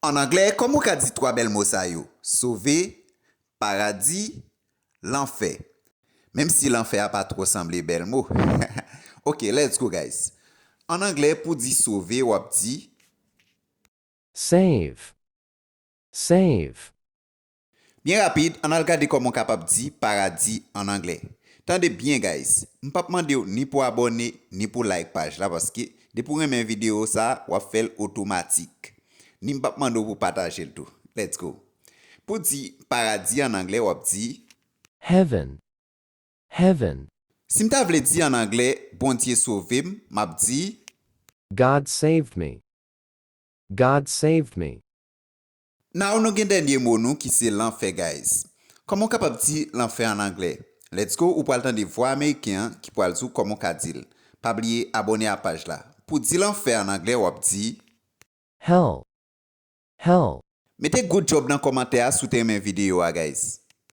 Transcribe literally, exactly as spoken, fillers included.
An anglè, kòman w ka di twa bèl mo sa yo? Sove, paradi, lanfè. Menm si lanfè a pa twò sanble bèl mo. Ok, let's go, guys. An anglè, pou di sove, w ap di, Save. Save. Byen rapid, ann al gade kòman w kapab di paradi an anglè. Tande byen, guys. M p ap mande w ni pou abòne, ni pou like paj la, paske depi w renmen videyo sa, w ap fè l otomatik. Ni m p ap mande w pou pataje l tou. Let's go. Pou di paradi an anglè, w ap di, Heaven. Heaven. Si m ta vle di an anglè, Bondye sove m, m ap di, God saved me. God saved me. Now nou gen dènye mo nou ki se lanfè, guys. Kòman w kapab di lanfè an anglè? Let's go, ou pral tande vwa ameriken an ki pral di w kòman w ka di l. Pa bliye abòne a paj la. Pou di lanfè an anglè, w ap di, Hell. Hell. Mete good job nan kòmantè a si w te renmen videyo a, guys.